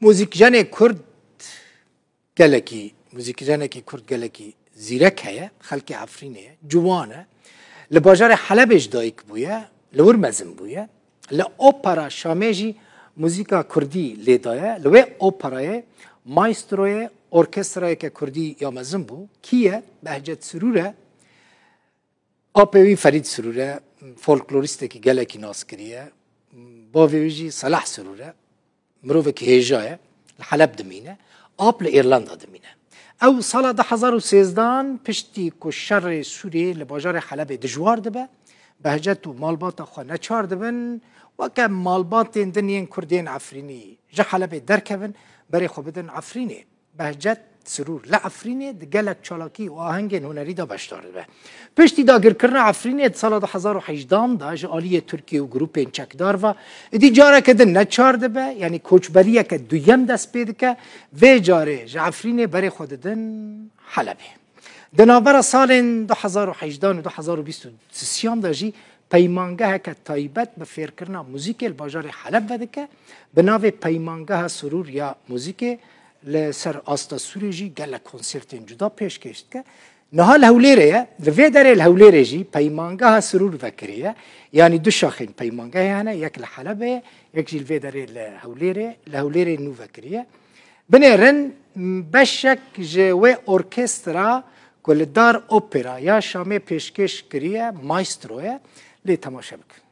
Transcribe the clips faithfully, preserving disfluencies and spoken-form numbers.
Muzîkjenê Kurd gelekî, muzîkjenekî Kurd gelekî zîrek heye, xelkê Efrînê ye, ciwan e. Li bajarê Helebê ji dayik bûye, li wir mezin bûye. Li opera Şamê jî muzîka Kurdî lê daye. Li wê operayê maestroyê orkestrayeke Kurdî ya mezin bû. Kî ye? Behcet Sirûr e. Apê wî Ferîd Sirûr e, folklorîstekî gelekî naskirî ye. Bavê wî jî Selah Sirûr e. Mirovekî hêja ye. Li Heleb dimîne. Ap li Îrlanda dimîne. Ew sala du hezar û sêzdehan piştî ku şerê Sûriyê li bajarê Helebê dijwar dibe, Behcet û malbata xwe neçar dibin, weke malbatên din yên Kurd yên Efrînî ji Helebê derkevin, berê xwe bidin Efrînê. Behcet Sirûr li Efrînê di gelek çalakî û ahengên hunerî de beşdar dibe. Piştî dagirkirina Efrînê di sala du hezar û hejdehan de ji aliyê Tirkiye û grûpên çekdar ve êdî careke din neçar dibe, yanî koçberiyeke duyem dest pê dike, vê carê ji Efrînê berê xwe didin Helebê. Di navbera salên du hezar û hejdehan û du hezar û bîst û sisiyan de jî peymangeheke taybet bi fêrkirina muzîkê li bajarê Heleb vedike, bi navê Peymangeha Sirûr ya Muzîkê. Li ser asta Sûrê jî gelek konsertên cuda pêşkêş dike. Niha li Hewlêrê ye. Li vê derê li Hewlêrê jî Peymangeha Sirûr vekiriye. Yanî du şaxên peymangehê hene, yek li Helebê ye, yek jî li vê derê li Hewlêrê, li Hewlêrê nû vekiriye. Binêrin, beşek ji wê orkestra ku li Dar Opera ya Şamê pêşkêş kiriye, maestro ye, lê temaşe bikin.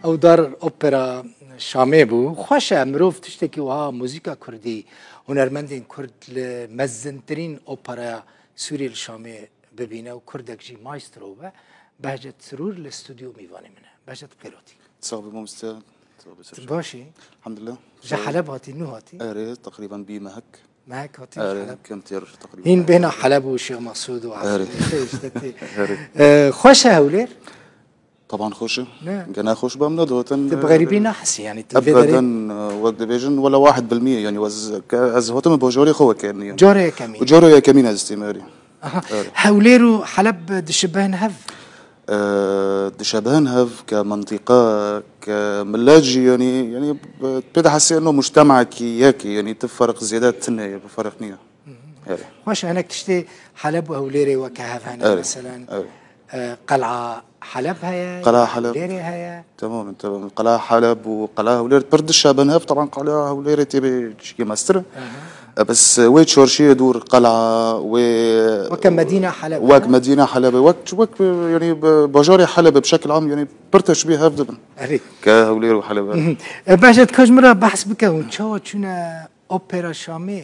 Ew Dar Opera Şamê bû. Xweş e mirov tiştekî wiha, muzîka kurdî, hunermendên kurd li mezintirîn operaya Sûrî li Şamê bibîne û kurdek jî maestro be. Behcet Sirûr li stûdyo mîvanê min e. Behcet, bi xêr hatî. Sağ ol mamoste. Sağ ol. Tu baş î? Elhamdülillah. Ji Heleb hatî, nû hatî? Erê, teqrîben bî mehek. Mehek hatî ji Erê, Heleb. Kemtir teqrîben. Hîn bêhna Heleb û Şêx Mesûd û Erê. Efrînê tê, ji te tê. Erê. E, xweş e Hewlêr? Taban xweş e. Ne? Gene xweş be, em ne dihotin, Tu bi xerîbî e, nahesî, yanî tu vê derê Ebeden, e, wek dibêjin, wela wahid bil mîye, yanî ez, ke-, ez hatim bajarê xwe wekirîne, yanî. Carê yekemîn. Û carê yekemîn ez têm, erê. Aha. Erê. Hewlêr û Heleb dişibin hev? E, dişebin hev ke mentîqa, ke millet jî, yanî, yanî, e, pê dihesê eno mujtemekî yek e, yanî ti ferq zêde tune ye, bi ferq niye. Hı hı. Erê. Xweş, hinek tiştê Heleb û Hewlêrê weke hev hene, Erê. Meselen, Erê. e, Qel'a Heleb heye, Qel'a Heleb. Hewlêrê heye. Tamam, tamam. Qel'a Heleb û Qel'a Hewlêr pir dişebin hev, taban Qel'a Hewlêrê tê bê çikê mestir. Aha. E, bes, e, wê çarşiyê dûr, qel'a, wê Weke Medîna Helebê, wek ne? Medîna Helebê, wek, wek, e, yanî bi bajarê Helebê bi şekil am, yanî pir teşbîh hev dibin. Erê. Ke Hewlêr û Helebê. Mhm. E, Behcet, ka ji min re behs bike hûn çawa çûne opera Şamê?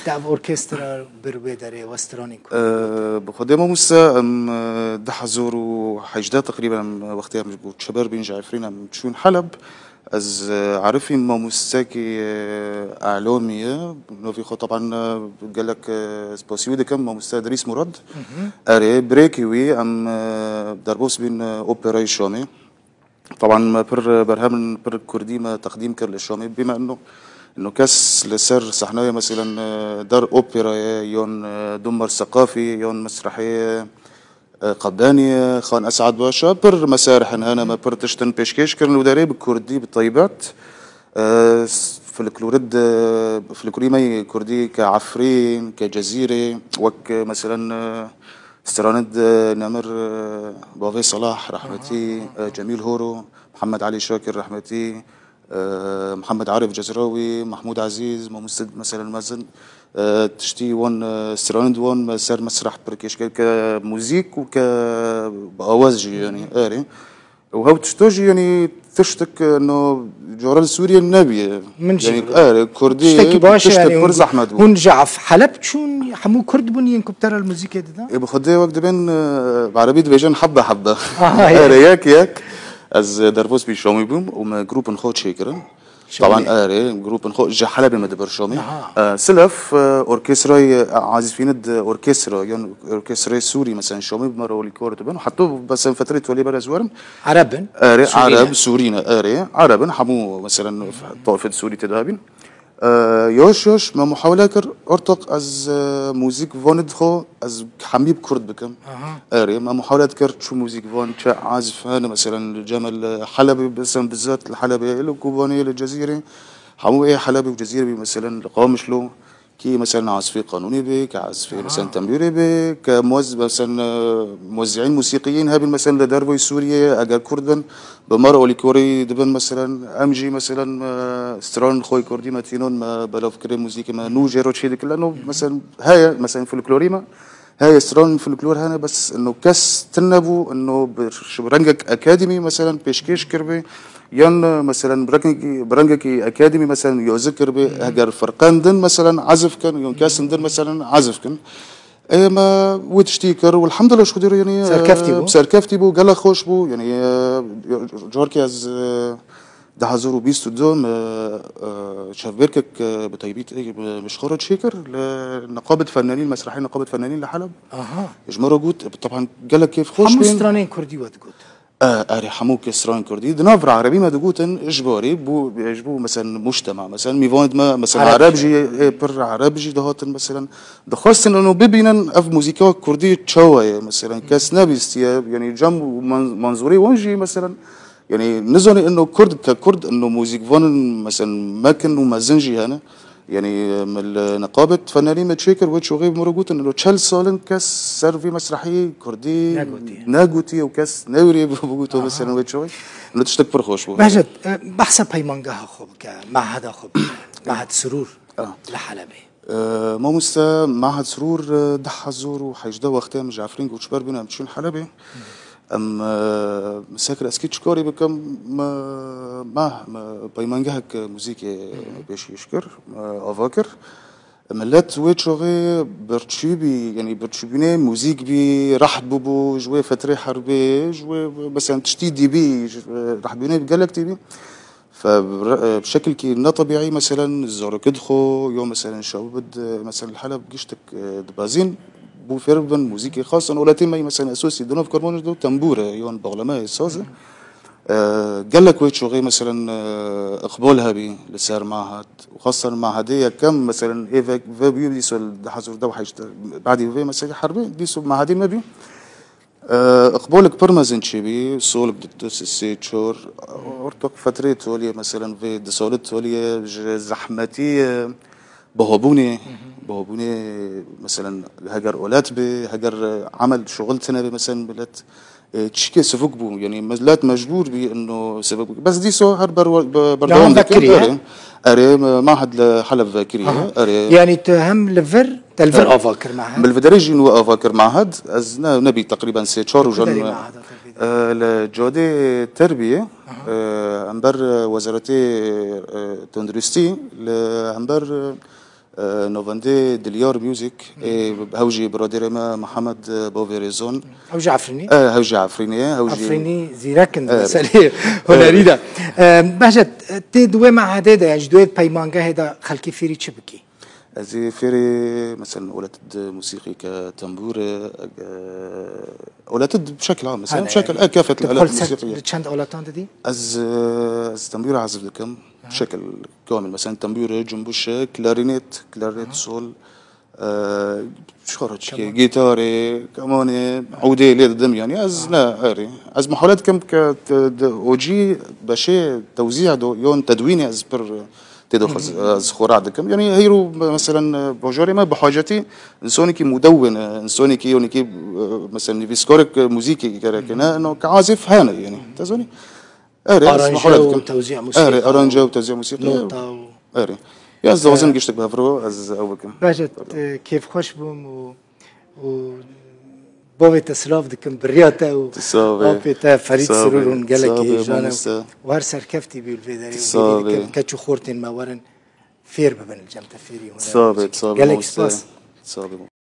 Te ev orkestra bir wê derê, we stranên ku E, bi xwedê mamoste, em, e, du hezar û hejdeh teqrîben em, e, wextê em ji bo çeber bîn ji Efrîn em çûn Heleb. Ez, e, arifî mamostekî, e, elamî ye. Novî xwe taban, e, gelek, e, spasî wî dikim, mamoste Idrîs Murad. Hı hı. Erê, birêkî wî em, e, derbas bîn, e, operayê Şamê. Taban me pir berhem, pir kurdî me teqdîm kir li Şamê. Bîme ino, ino kes li ser sehnayê meselen, e, Dar Operayê yan, e, Dumar Seqafî yan mesrehê, e, Qebenî, Xan Esad Başa, pir mesreh hene me pir tiştin pêşkêş kirin û derê bi kurdî bi taybet, e, s-, folklorî de, folklorî me yê kurdî ke Efrîn, ke Cezîrê, wek, e, meselen, e, Stranid, e, Nemir, e, Bavê Salah, rehmetî, e, Cemîl Horo, Mihemed Elî Şakir, rehmetî, e, Mihemed Arif Cezrawî, Mehmûd Ezîz, Mamoste, meselen, mezin, e, tiştî wan, e, stranid wan me ser mesreh pir kêş kir ke muzîk û ke bi awaz jî, yanî, erê. Û hew tişto jî, yanî, tiştek, e, no, cara li Sûriyê nebûye. Min jî Yani, vira. Erê, Kurdî Tiştekî baş e, tiştek yani, pir hûn, zehmet bû. Hûn ji Af-, Heleb çûn, hemû Kurd bûn yên ku bi te re li muzîkê didin? Ê, bi Xwedê wek dibên, e, bi erebî dibêjin hebbe hebbe. Aha, Erê, yek yek. Ez, e, derbas bî Şamî bûm û me grûpên xwe çêkirin. Şamî. Taban erê, grûpên xwe ji Helebê me dibir Şamî. Aha. E, Silef, e, orkestrayê, e, azîfîne di orkestra, yan orkestrayê Sûrî, mesela Şamî bi me re olîkor dibin. Heta mesela fetrê tolê ber ez werim. Ereb in? Erê, Sûrî ne? Ereb, Sûrî ne, erê. Ereb in, hemû, mesela, taifet Sûrî tê de hebîn. E, yavaş yavaş me muhawele kir, ortak ez, e, muzîk vanê dixwe, ez hemî bi Kurd bikim. Aha. Erê, me muhawele dikir, çi muzîk van, çi azif hene, mesela, li cem li Helebê, mesela, bizzat li Helebê, li Kobanê, li Cezîrê, hemû ê Helebê û Cezîrê bî, mesela, li Qamişlo, kî, mesela, azifê qanûnê bê, kî azifê, Aha. mesela, tembûrê bê, kî muez-, mesela, e, muezzi'în musîqiyîn hebin, mesela, li derveyî Sûriyê, eger Kurd bin, bi me re olîkorî dibin, mesela, em jî, mesela, e, stranên xwe yê Kurdî me tînon, me belav kirê muzîkê me nû jê re çê dikin, leno, mesela, heye, mesela, folklorî me, heye stranên folklor hene, bes ino kes tune bû, ino bi, bi rengek akademî, mesela, pêşkêş kiribê, yan, e, mesela, bi rengekî, bi rengekî akademî, mesela, yazî kiribê, heger firqen din, mesela, ezif kin, yan kesên din, mesela, ezif kin. Ê me wê tiştî kir û elhamdulillah ji Xwedê re, yanî, Serkeftî e, bû. serkeftî bû, gelek xweş bû. Yanî, e, carkê ez, e, du hezar û bîst û du me, e, çavbêrkek, e, bi taybît, e, bi, bi ji xwe re çêkir li niqabet fennanîn, mesrehê niqabet fennanîn li Heleb. Aha. Ji me re got, e, taban gelek kêf xweş Hemû bûn. stranên Kurdî we digot. E, erê, hemû kesran Kurdî. Di nav re Erebî me digotin, ji borî bû, ji bo, mesela, mujtema. Mesela, mîvanê me, mesela, Ereb. Ereb jî, ê pir Ereb jî dihatin, mesela, dixwestin ino bibînin ev muzîka Kurdî çawa ye, mesela, kes nebîstiye, yanî cem û man-, manzûrê wan jî, mesela, yanî nizanî ino Kurd ke Kurd, ino muzîkvanin, mesela, mekin û mezin jî hene. Yanî, min li niqabet fennanî me çêkir, wê çaxê min re gotin, ino çel sal in kes ser vê mesrehê Kurdî Negotiye. negotiye û kes newêrê biguto, Aha. mesela, wê çaxê. Ino tiştek pir xweş bû. Behcet, e, behsa peymangeha xwe bike, meheda xwe bike, Mehed Sirûr Ah. li Helebê. E, mamoste, Mehed Sirûr, e, du hezar û hejdeh wextê em ji Efrîn koçber bûn, em çûn Helebê. Em, e, min sekir ez kî çi karî bikim, me, me, me peymangehek muzîkê pêşkêş kir, me ava kir. Millet wê çaxê birçî bî, yanî birçîbûnê muzîk bî, reht bûbû, ji wê fetrê herbê, ji wê, mesela, tiştî dî bî, ji, e, rehtbûnê gelek tî bî. Fe, bi re-, bi şekilkî ne tebîî, meselen, zarokê dixwe, yo, meselen, şewbid, meselen, li Heleb giştik, e, dibezîn, bû fêr bibin muzîkê xasan. Oletê me, meselen, esosî di nav karmanê de tembûr e, yon baxleme e, saz e. E, gelek wê çaxê, meselen, e, iqbal hebî li ser Mehed. Û xasan Mehedê yekem, meselen, ê ve, ve bûyî dîso li du hezar û deh heşt, badî vê, meselen, herbê, dîso Mehedê me bî. E, iqbalek pir mezin çêbî, solek di, di, sê, çar, ortak fetrê toliyê, meselen, vê di solê toliyê ji zehmetî, e, bihabûnê, bihabûnê, meselen, heger olet bê, heger, e, emel, şuxul tine bê, meselen, millet, e, çikê sivik bû, yanî millet mecbûr bî, ino sivik bû. Bes dîso her ber-, be-, berdewam Devam dikin, vekirî, he? Erê, erê, me-, Mehed li Heleb vekirî, Aha. erê. Yanî tu hem li vir Te li vir Evet. ava kir Mehed? Min li vir jî nû ava kir Mehed. Ez ne, nebî teqrîben sê çar rojan, Li Meheda te vê de. e, li cadê Terbiyê, Aha. e, hember, e, Wezaretê, e, Tenduristî, li hember, e, navendê Dilyar Music, ê, hew jî biradêrê me Mihemed, e, Bavê Rêzon. Hew jî Efrînî? E, hew jî Efrînî ye, hew jî Efrînî zîrek in di Evet. meseleyê hunerî de. E, Behcet, tê di wê mehedê de, ji di wê peymangehê de xelkî fêrî çi bikî? Ez ê fêrê, mesela, olet di musîqî ke tembûr e, e, olet di şekil ha, mesela, Hane, şekil, yani, e, kafet tu el musîqî. Li çend oletan didî? Ez, e, ez tembûr azif dikim. Aha. Şekil kamil, mesela, tembûr e, cumbuş e, klarinêt, klarinêt sol, e, çi xwe çikê, Keman. Gîtarê, kemanê, udê lê didim, yani, ez Aha. ne, erê. Ez muhawele dikim ke te, de, ocî beşê tewzî do, yon tedwînê ez pir, e, Tê de xwe, ez xwe rahat dikim. Yanî heyro, meselen, bajarê me bi hacetî insanekî mudewwin e, insanekî, yanî kî, e, meselen, nivîskarek, e, muzîkê gerek e, ne, no, ke azif hene, yanî. Te zanî? Erê, ez Aranje muhawele û dikim. tewzîa Erê, musîqî aranje û û tewzîa musîqî. nota û Erê. Ya ez dixwazim E, giştek bi hev re ez ew bikim. Behcet, e, kêfxweş bûm û, û Bavê te silav dikim, bi riya te û Tu sax be. apê te Ferîd Sax be. Sirûr hûn gelekî Sax be, hêjan e. mamoste. Û her serkeftî bî li vê derê Tu û sax hêvî be. dikim keç û xortên me werin fêr bibin li cem te fêrî hûn. Tu sax be, tu sax be, Gelek mamoste. spas. Tu sax be.